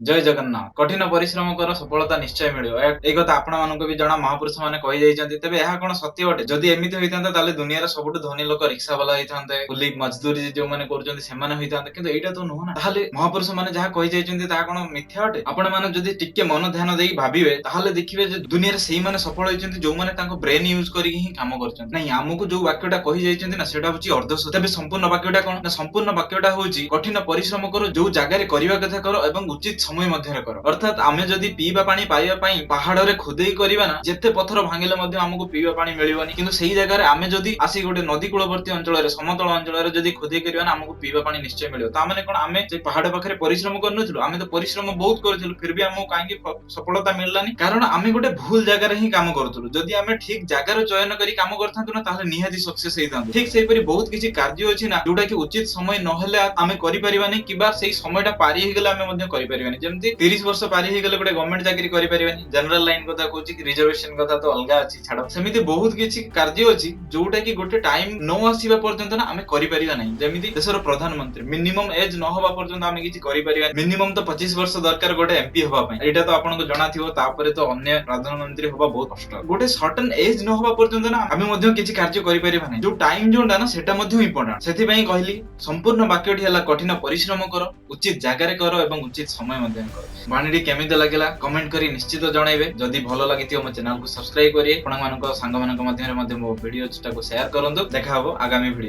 ଜୟ ଜଗନ୍ନାଥ। କଠିନ ପରିଶ୍ରମ କର, ସଫଳତା ନିଶ୍ଚୟ ମିଳିବ। ଏଇ କଥା ଆପଣ ମାନଙ୍କୁ ବି ଜଣା, ମହାପୁରୁଷ ମାନେ କହିଯାଇଛନ୍ତି। ତେବେ ଏହା କଣ ସତ୍ୟ ଅଟେ? ଯଦି ଏମିତି ହୋଇଥାନ୍ତା, ତାହେଲେ ଦୁନିଆର ସବୁଠୁ ଧନୀ ଲୋକ ରିକ୍ସା ବାଲା ହେଇଥାନ୍ତେ, କୁଲି ମଜଦୁରୀ ଯୋଉମାନେ କରୁଛନ୍ତି ସେମାନେ ହୋଇଥାନ୍ତେ। କିନ୍ତୁ ଏଇଟା ତ ନୁହଁ ନା। ତାହେଲେ ମହାପୁରୁଷ ମାନେ ଯାହା କହିଯାଇଛନ୍ତି, ତାହା କଣ ମିଥ୍ୟା ଅଟେ? ଆପଣ ମାନେ ଯଦି ଟିକେ ମନ ଧ୍ୟାନ ଦେଇ ଭାବିବେ, ତାହେଲେ ଦେଖିବେ ଯେ ଦୁନିଆରେ ସେଇମାନେ ସଫଳ ହେଇଛନ୍ତି ଯୋଉମାନେ ତାଙ୍କ ବ୍ରେନ ୟୁଜ କରିକି ହିଁ କାମ କରୁଛନ୍ତି। ନାଇଁ, ଆମକୁ ଯୋଉ ବାକ୍ୟଟା କହିଯାଇଛନ୍ତି ନା, ସେଟା ହଉଛି ଅର୍ଦ୍ଧସତ୍ୟ। ତେବେ ସମ୍ପୂର୍ଣ୍ଣ ବାକ୍ୟଟା କଣ ନା, ସମ୍ପୂର୍ଣ୍ଣ ବାକ୍ୟଟା ହଉଛି କଠିନ ପରିଶ୍ରମ କର, ଯୋଉ ଜାଗାରେ କରିବା କଥା କର ଏବଂ ଉଚିତ ସମୟ ମଧ୍ୟରେ କର। ଅର୍ଥାତ ଆମେ ଯଦି ପିଇବା ପାଣି ପାଇବା ପାଇଁ ପାହାଡରେ ଖୋଦେଇ କରିବା ନା, ଯେତେ ପଥର ଭାଙ୍ଗିଲେ ମଧ୍ୟ ଆମକୁ ପିଇବା ପାଣି ମିଳିବନି। କିନ୍ତୁ ସେଇ ଜାଗାରେ ଆମେ ଯଦି ଆସି ଗୋଟେ ନଦୀ କୂଳବର୍ତ୍ତୀ ଅଞ୍ଚଳରେ, ସମତଳ ଅଞ୍ଚଳରେ ଯଦି ଖୋଦେଇ କରିବା ନା, ଆମକୁ ପିଇବା ପାଣି ନିଶ୍ଚୟ ମିଳିବ। ତା ମାନେ କଣ ଆମେ ସେ ପାହାଡ ପାଖରେ ପରିଶ୍ରମ କରିନଥିଲୁ? ଆମେ ତ ପରିଶ୍ରମ ବହୁତ କରିଥିଲୁ, ଫିର ବି ଆମକୁ କାହିଁକି ସଫଳତା ମିଳିଲାନି? କାରଣ ଆମେ ଗୋଟେ ଭୁଲ ଜାଗାରେ ହିଁ କାମ କରୁଥିଲୁ। ଯଦି ଆମେ ଠିକ ଜାଗାର ଚୟନ କରି କାମ କରିଥାନ୍ତୁ ନା, ତାହେଲେ ନିହାତି ସକ୍ସେସ ହେଇଥାନ୍ତୁ। ଠିକ ସେଇପରି ବହୁତ କିଛି କାର୍ଯ୍ୟ ଅଛି ନା, ଯୋଉଟା କି ଉଚିତ ସମୟ ନହେଲେ ଆମେ କରିପାରିବାନି, କିମ୍ବା ସେଇ ସମୟଟା ପାରି ହେଇଗଲେ ଆମେ ମଧ୍ୟ କରିପାରିବାନି। ଯେମିତି 30 ବର୍ଷ ପାରି ହେଇଗଲେ ଗୋଟେ ଗଭର୍ଣ୍ଣମେଣ୍ଟ ଚାକିରି କରିପାରିବାନି। ଜେନେରାଲ ଲାଇନ କଥା କହୁଛି କି, ରିଜର୍ଭେସନ କଥା ତ ଅଲଗା ଅଛି, ଛାଡ। ସେମିତି ବହୁତ କିଛି କାର୍ଯ୍ୟ ଅଛି ଯୋଉଟା କି ଗୋଟେ ଟାଇମ ନ ଆସିବା ପର୍ଯ୍ୟନ୍ତ ନା ଆମେ କରିପାରିବା ନାହିଁ। ଯେମିତି ଦେଶର ପ୍ରଧାନମନ୍ତ୍ରୀ, ମିନିମମ୍ ଏଜ ନ ହବା ପର୍ଯ୍ୟନ୍ତ ଆମେ କିଛି କରିପାରିବା। ମିନିମମ୍ ତ 25 ବର୍ଷ ଦରକାର ଗୋଟେ ଏମପି ହବା ପାଇଁ, ଏଇଟା ତ ଆପଣଙ୍କୁ ଜଣାଥିବ। ତାପରେ ତ ଅନ୍ୟ ପ୍ରଧାନମନ୍ତ୍ରୀ ହବା ବହୁତ କଷ୍ଟ। ଗୋଟେ ସର୍ଟନ ଏଜ ନ ହବା ପର୍ଯ୍ୟନ୍ତ ନା ଆମେ ମଧ୍ୟ କିଛି କାର୍ଯ୍ୟ କରିପାରିବା ନାହିଁ। ଯୋଉ ଟାଇମ ଯୋଉଟା ନା, ସେଟା ମଧ୍ୟ ଇମ୍ପୋର୍ଟାଣ୍ଟ। ସେଥିପାଇଁ କହିଲି, ସମ୍ପୂର୍ଣ୍ଣ ବାକ୍ୟଟି ହେଲା କଠିନ ପରିଶ୍ରମ କର, ଉଚିତ ଜାଗାରେ କର ଏବଂ ଉଚିତ ସମୟ ମଧ୍ୟ କର। ବାଣୀଟି କେମିତି ଲାଗିଲା, କମେଣ୍ଟ କରି ନିଶ୍ଚିତ ଜଣାଇବେ। ଯଦି ଭଲ ଲାଗିଥିବ, ମୋ ଚ୍ୟାନେଲକୁ ସବସ୍କ୍ରାଇବ କରିବେ। ଆପଣମାନଙ୍କ ସାଙ୍ଗମାନଙ୍କ ମଧ୍ୟରେ ମଧ୍ୟ ମୋ ଭିଡିଓ ଟାକୁ ସେୟାର କରନ୍ତୁ। ଦେଖା ହବ ଆଗାମୀ ଭିଡିଓ।